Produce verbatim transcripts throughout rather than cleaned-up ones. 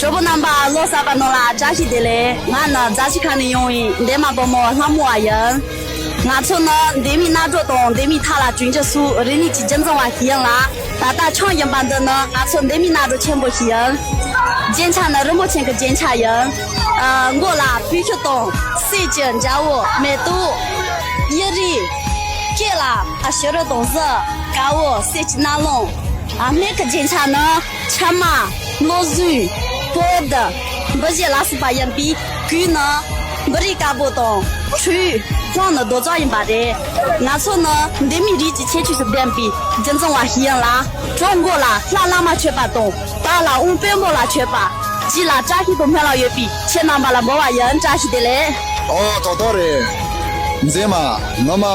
གྲོགས་པོ་རྣམ་པ་ལོ་གསར་པ་ནང་ལ་བཀྲ་ཤིས་བདེ་ལེགས། ང་ནི་རྫ་ཆུ་ཁ་ནས་ཡོང་བའི་འདན་མ་བུ་མོ་ལྷ་མོ་བ་ཡིན། ང་ཚོ་ནི་འདན་མའི་གནའ་གྲོ་དང་འདན་མའི་ཐ་ལ་དྲུང་ཆེ་སུ་རིག་གནས་ཀྱི་རྒྱུན་འཛིན་པ་ཞིག་ཡིན་ལ། ད་ལྟ་ཁྱོད་ཡིན་པ་འདི་ནི་ང་ཚོ་འདན་མའི་གནའ་གྲོ་ཆེན་པོ་ཞིག་ཡིན། རྒྱན་ཆ་ནི་རིན་པོ་ཆེ་གི་རྒྱན་ཆ་ཡིན། ཨ། མགོ་ལ་སྤོས་ཆུ་དང་གསེར་གྱི་འཇའ་འོད་མེ་ཏོག་གཡུ་རལ། སྐེ་ལ་ཨ་བྱུ་རུ་དང་གཟི་དཀར་པོ་གསེར་གྱི་རྣ་ལུང་། ཨ། སྨད་ཀྱི་རྒྱན་ཆ་ནི་ཕྱེ་མ། བློ་གཟུགས། པོ་ཏི། འབུ་བཞི་ལ་སོགས་པ་ཡིན་པས། གོས་ནི་འབུ་རིགས་དཀར་པོ་དང་ཁྲུས། དཔུང་ནི་རྡོ་རྗེ་ཡིན་པ་རེད། ང་ཚོ་ནི་འདན་མའི་རིགས་ཀྱི་ཁྱད་ཆོས་སུ་ལྡན་པའི་རྒྱུན་འཛིན་པ་ཞིག་ཡིན་ལ། གྲོགས་མགོ་ལ་ལྷ་བླ་མ་མཆོད་པ་དང་། པ་ལ་དབང་བོན་པོ་ལ་མཆོད་པ། རྗེས་ལ་བཀྲ་ཤིས་དང་སྨོན་ལམ་ཡོད་པས་ཁྱེད་རྣམ་པ་ལ་འབུལ་བ་ཡིན། བཀྲ་ཤིས་བདེ་ལེགས། ཨོ། ཐོག་ཐོག་རེད། མཛེས་མ། ངོ་མ།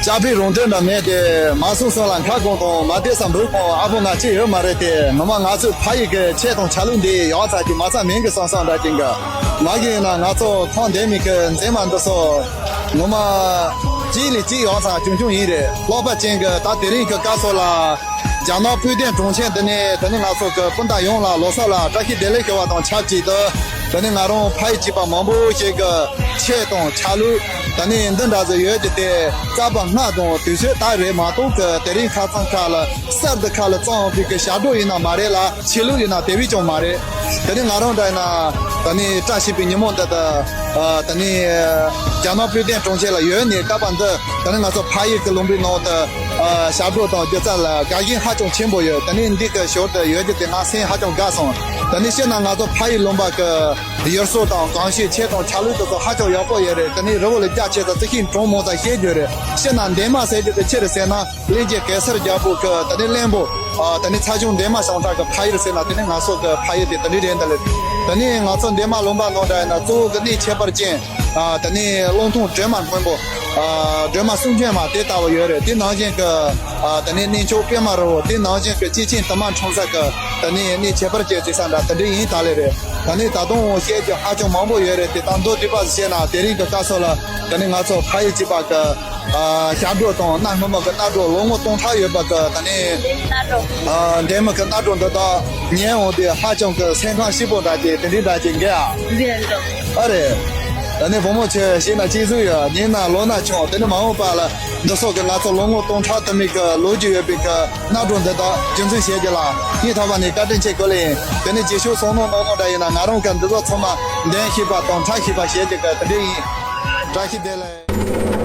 ལྕགས་པའི་རོང་སྟོན་འདྲ་མེད་དེ། མ་སོང་སོང་ལ་ཁ་སྐོང་དང་མ་བལྟས་ས་འབུ་སྐོང་ཨ་ཕོ་ང་ཅི་ཡོད་མ་རེད་དེ། ངོ་མ་ང་ཚོའི་ཕ་ཡུལ་གྱི་ཆས་དང་ཆ་ལུགས་འདི་ཡག་ཚ་གི་མ་ཚ་མིང་གི་སང་སང་འདྲ་ཅན་གི། ང་གི་ཡིན་ན་ང་ཚོ་ཁོང་འདན་མའི་གི་མཛེས་མ་འདི་ཚོ་ངོ་མ་གཅིག་ལས་གཅིག་ཡག་ཚ་ཆུང་ཆུང་ཡིན་རེད། ལྷག་པ་ཅན་གི་ད་དེ་རིང་གི་སྐབས་སུ་ལ། རྒྱ་ནག་སྤོས་ལྡན་གྲོང་ཁྱེར་འདི་ནས་དེ་ནས་ང་ཚོ་གི་སྤུན་ཟླ་ཡོངས་ལ་ལོ་གསར་ལ་བཀྲ་ཤིས་བདེ་ལེགས་ཞུ་བ་དང་ཆབས་ཅིག་ཏུ། དེ་ནས་ང་རང་ཕ་ཡུལ་གཅིག་པ་མང་པོ་ཞིག་གི་ཆས་དང་ཆ་ལུགས་དེ་ནས་འདི་འདྲ་ཟིག་ཡོད་ཀྱི་དེ། རྩ་བ་སྔ་དང་དུས་ཚོད་ད་རེད་མ་གཏོགས་གི་དེ་རིང་ཁ་སང་ཁ་ལ་གསར་དུ་ཁ་ལ་བཙོང་ཡོང་པའི་གི་ཞབས་བྲོ་ཡིན་ན་མ་རེད་ལ། ཆོས་ལུགས་ཡིན་ན་དེ་བས་ཀྱང་མ་རེད། དེ་ནས་ང་རང་འདྲ་ཡིན་ན་དེ་ནས་བཀྲ་ཤིས་པའི་ཉིན་མོ་འདི་དུ། ཨ། དེ་ནས་རྒྱ་ནག་སྤོས་ལྡན་གྲོང་ཁྱེར་ལ་ཡོད་ནས་སྐབས་འདི་དེ་ནས་ང་ཚོ་ཕ་ཡུལ་གྱི་ལུང་པའི་ནང་དུ། ཨ། ཞབས་བྲོ་དང་སྒྱུ་རྩལ་ལ་དགའ་ཞེན་ཧ་ཅང་ཆེན་པོ་ཡོད། དེ་ནས་འདི་གི་ཞོར་དུ་ཡོད་རྒྱུ་དེ་ང་སེམས་ཧ་ཅང་དགའ་སོང་། དེ་ནས་སྤྱིར་ན་ང་ཚོ་ཕ་ཡུལ་ལུང་པ་གི་ཡུལ་སྲོལ་དང་གོམས་གཤིས་ཆས་དང་ཆ་ལུགས་དེ་ཚོ་ཧ་ཅང་ཡག་པོ་ཡོད་རེད། དེ་ནས་རི་བོ་ལ་རྒྱ་ཆེ་ས་རྩི་ཤིང་གྲོང་མོ་ས་བཤད་རྒྱུ་རེད། སྤྱིར་ན་འདན་མ་ཟེར་རྒྱུ་དེ་ཆི་རེད་ཟེར་ན། གླིང་རྗེ་གེ་སར་རྒྱལ་པོ་གི་དེ་ནས་བློན་པོ། ཨ། དེ་ནས་ཚ་ཆུང་འདན་མ་ཞང་སྟག་གི་ཕ་ཡུལ་ཟེར་ན་དེ་ནས་ང་ཚོ་གི་ཕ་ཡུལ་དེ་དེ་འདྲ་རེད་འདི་ལས། དེ་ནས་ང་ཚོ་འདན་མ་ལུང་པ་ནང་འདྲ་ཡིན་ན་གཙོ་བོ་གི་གནས་ཁྱད་པར་ཅན། ཨ། དེ་ནས་གླང་ཐང་སྒྲོལ་མ་སྔོན་པོ། ཨ། སྒྲོལ་མ་གསུང་སྐྱོན་མ་དེ་ལྟ་བུ་ཡོད་རེད། དེ་ནང་བཞིན་གི། ཨ། དེ་ནས་གནས་མཆོག་པད་མ་རི་བོ། དེ་ནང་བཞིན་གི་སྐྱེས་ཆེན་དུ་མ་འཁྲུངས་ས་གི་དེ་ནས་གནས་ཁྱད་པར་ཅན་ཟེར་ས་འདྲ་དེ་འདྲ་ཡིན་ད་ལས་རེད། དེ་ནས་ད་དུང་བཤད་རྒྱུ་ཧ་ཅང་མང་པོ་ཡོད་རེད། དེ་ད་མདོར་བསྡུས་པ་ཞིག་བཤད་ན་དེ་རིང་གི་སྐབས་སུ་ལ་དེ་ནས་ང་ཚོ་ཕ་ཡུལ་གཅིག་པ་གི། ཨ། ཞབས་བྲོ་དང་གནའ་སྔོན་མ་གི་གནའ་གྲོགས་ལོ་ངོ་སྟོང་ཕྲག་ཡོད་པ་གི་དེ་ནས། ཨ། འདན་མ་གི་གནའ་གྲོགས་འདི་དག་ཉན་འོང་དུས་ཧ་ཅང་གི་སེམས་ཁམས་སྐྱིད་པོ་འདྲ་ཅིག་དེ་འདྲའི་འདྲ་ཅིག་འགའ་ཨ། ཨ་རེད། དེ་ནས་བུ་མོ་ཆེ་ཤེས་ན་གཅིག་གཟུགས་ཡོད། ཉིན་ན་ལོ་ན་ཆུང་། དེ་ནས་མ་འོངས་པ་ལ་འདི་སོགས་ཀྱི་ང་ཚོ་ལོ་ངོ་སྟོང་ཕྲག་དུ་མའི་གི་ལོ་རྒྱུས་ཡོད་པའི་གི་གནའ་གྲོགས་འདི་དག་རྒྱུན་འཛིན་བྱེད་རྒྱུ་ལ་སྙིང་ཐག་པ་ནས་བཀའ་དྲིན་ཆེ་ཞུ་ལེ་ཡིན། དེ་ནས་རྗེས་ཕྱོགས་བསམ་མནོ་གནང་གནང་འདྲ་ཡིན་ན་ང་རང་གི་འདི་ཚོ་ཚང་མ་འདོན་ཤེས་པ་དང་འཁྲབ་ཤེས་པ་བྱེད་རྒྱུ་གི་དེ་འདྲ་ཡིན། བཀྲ་ཤིས་བདེ་ལེགས།